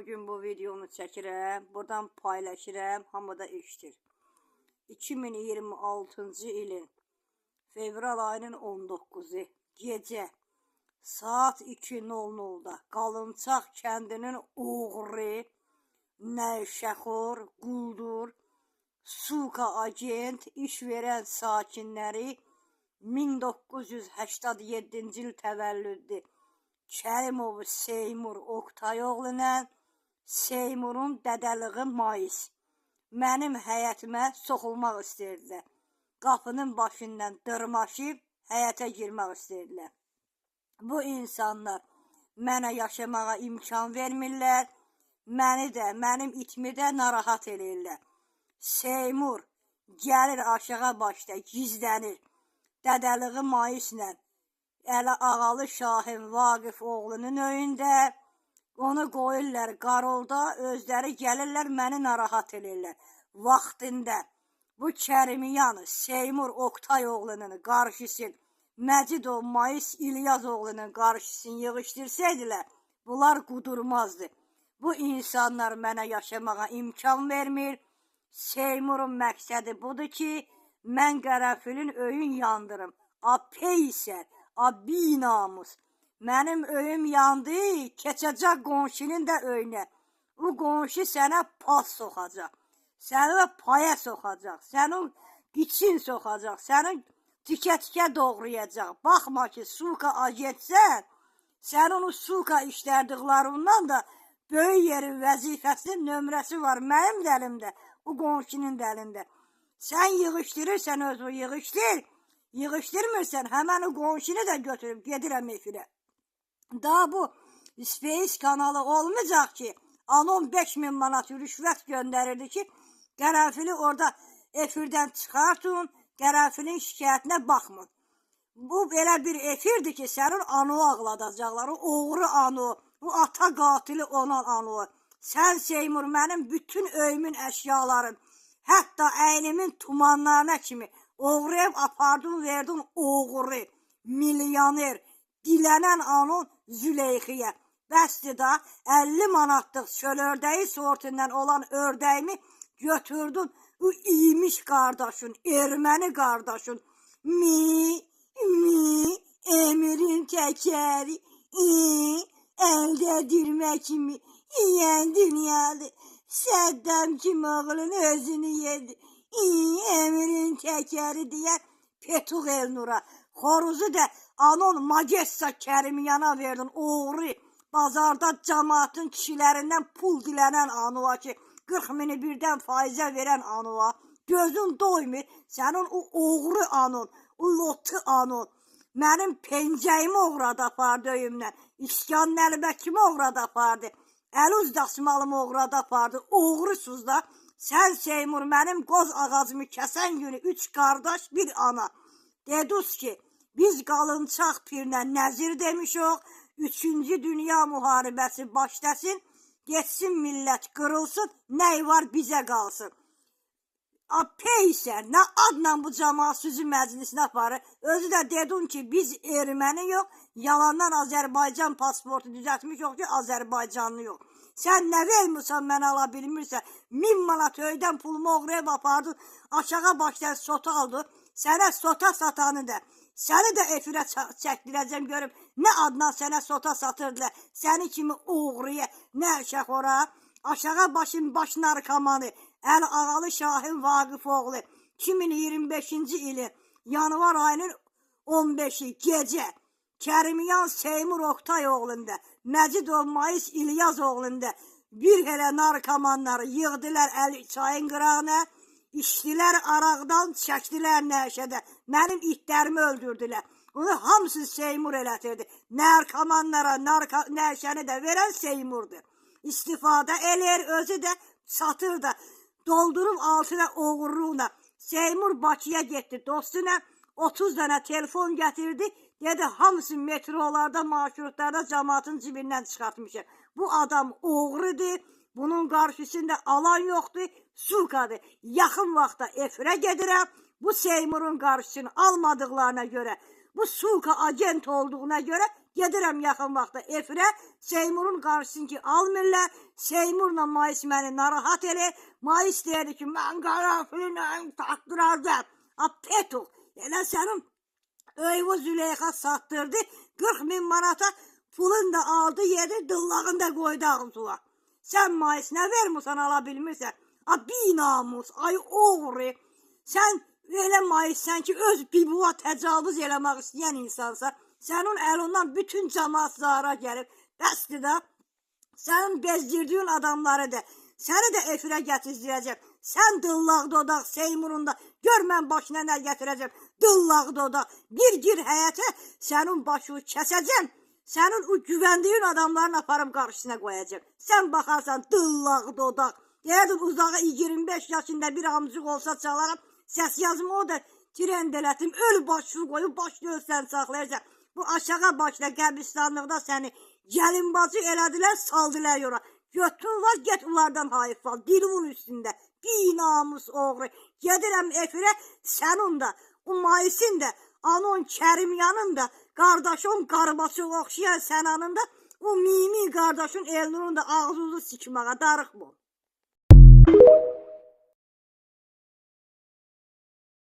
Bugün bu videonu çəkirəm, buradan paylaşıram, hamı da eşidir. 2026-cı ilin fevral ayının 19-u gecə saat 2:00-da Qalınçaq kəndinin oğru, nəşəxor, quldur, suka agent, iş verən sakinləri 1987-ci il təvəllüddü. Kərimov Seymur Oqtayoğlu ilə Seymurun dədəliyi Mayis mənim həyətimə soxulmaq istəyirdilər. Qapının başından dırmaşıb həyətə girmək istəyirdilər. Bu insanlar mənə yaşamağa imkan vermirlər. Məni də, mənim itimi də narahat eləyirlər. Seymur gəlir aşağı başda gizlənir. Dədəliyi Mayislə Əli Ağalı Şahin Vaqif oğlunun öyündə onu qoyurlar qarolda, özləri gəlirlər məni narahat eləyirlər. Vaxtında bu Kərimiyan Seymur Oqtay oğlunun qarşısını Məcidov Mayis İlyas oğlunun qarşısını yığışdırsaydılar, bunlar qudurmazdı. Bu insanlar mənə yaşamağa imkan vermir. Seymurun məqsədi budur ki, mən qərənfilin öyün yandırım. A peysər, a binamus. Mənim öyüm yandı, keçəcək qonşunun da öyünə. O qonşu sənə pas soxacaq. Səni paya soxacaq. Sənin için soxacaq. Sənin tikə-tikə doğrayacaq. Baxma ki, suka agentsən, sənin o suka işlərdiqlarından da böyük yerin vəzifəsinin nömrəsi var mənim də əlimdə, o qonşunun da əlində. Sən yığışdırırsan özünü, yığışdır. Yığışdırmırsan, həmən o qonşunu da götürüb gedirəm efirə. Daha bu Space kanalı olmayacaq ki, anon 5000 manat rüşvət göndərirdi ki, qərənfili orada efirdən çıxartın, qərənfilin şikayətinə baxmın. Bu elə bir efirdir ki, sənin anı ağladacaqlar, o oğru anı, bu ata qatili olan anı. Sən Seymur mənim bütün öyümün əşyaların, hətta əynimin tumanlarına kimi oğrayıb apardın, verdin oğru, milyoner, dilənən anın Züleyxiyə. Bəsdir da 50 manatlıq çöl ördəyi sortundan olan ördəyimi götürdün. O iymiş qardaşın, erməni qardaşın. Mi, mi, emirin təkəri, i, əldə dirmə kimi yiyən dünyadır. Səddam kimi oğlun özünü yedi. İ, emirin təkəri deyən Petuq Elnura. Xoruzu da anon Magessa Kərimyana verdin, oğru. Bazarda cəmaatın kişilərindən pul dilənən anuva ki, 40 mini birdən faizə verən anuva. Gözün doymur, sənin o oğru anun, o lotu anun. Mənim pencəyimi oğradı apardı öyümdən. İskan nəlbəkimi oğradı apardı. Əluz dasmalımı oğradı apardı. Oğrusuz da. Sən Seymur mənim qoz ağacımı kəsən günü üç qardaş bir ana. Deduz ki, biz qalınçaq pirlə nəzir demişok. Üçüncü Dünya Müharibəsi başlasın, getsin millət qırılsın, nə var bizə qalsın. A peysə, nə adla bu camaat sizi məclisinə aparır? Özü də dedin ki, biz erməni yox, yalandan Azərbaycan pasportu düzəltmiş yox ki, Azərbaycanlı yox. Sən nə vermirsən, mən ala bilmirsən. 1000 manat öydən pulumu oğrayıb apardın, aşağı başdan sota aldı. Sənə sota satanı da, səni də efirə çəkdirəcəm görüm nə adla sənə sota satırdılar. Səni kimi oğruya, nə şəxora, aşağı başın baş narkomanı, Əl Ağalı Şahin Vaqif oğlu 2025-ci ilin yanvar ayının 15-i gecə Kərimiyan Seymur Oqtay oğlunda, Məcidov Mayis İlyas oğlunda bir elə narkomanları yığdılar əl çayın qırağına, içdilər araqdan, çəkdilər nəşədə. Mənim itlərimi öldürdülər. Bunu hamısı Seymur elətirdi. Narkomanlara nəşəni də verən Seymurdur. İstifadə eləyir, özü də satır da. Doldurub altına oğurluqla. Seymur Bakıya getdi dostuna 30 dənə telefon gətirdi. Dedi hamısı metrolarda, marşrutlarda cəmaatın cibindən çıxartmışıq. Bu adam oğrudur. Bunun qarşısında alan yoxdur, sukadır. Yaxın vaxtda efirə gedirəm. Bu Seymurun qarşısını almadıqlarına görə, bu suka agent olduğuna görə Gedirəm yaxın vaxtda efirə. Seymurun qarşısını ki almırlar. Seymurla Mayıs məni narahat eləyir. Mayıs deyirdi ki, mən qaranfilini taxdıracağam. A Petuq, elə sənin Öyvü Züleyxa satdırdı. 40 min manata pulunu da aldı, yedi, dillağını da qoydu ağzına. Sən Mayıs nə vermirsən, ala bilmirsən. A binamus, ay oğru. Sən elə Mayıssən ki, öz bibuva təcavüz eləmək istəyən insansan. Sənin əlindən bütün camaat zara gəlib. Bəsdir də. Sənin bezdirdiyin adamları da, səni də efirə gətirəcəm. Sən dillaq dodaq Seymurun da, gör mən başına nə gətirəcəm. Dillaq dodaq, bir gir həyətə, sənin başını kəsəcəm. Sənin o güvəndiyin adamlarını aparıb qarşısına qoyacağam. Sən baxarsan dillaq dodaq. Deyərdin uzağa 25 yaşında bir amcıq olsa çalaram. Səs yazma o da trend elətim. Öl başını qoyub başını ölsən saxlayacaq. Bu aşağı başda qəbristanlıqda səni gəlin bacı elədilər, saldılar yola. Götün var, get onlardan hayıf al. Dilin üstündə. Bir namus oğru. Gedirəm efirə, sənin də, o Mayısın da, anon Kərimyanın da, qardaşın Qarbaçı oxşayan Sənanın da, o Mimi qardaşın Elnurun da ağzınızı sikməyə darıxma.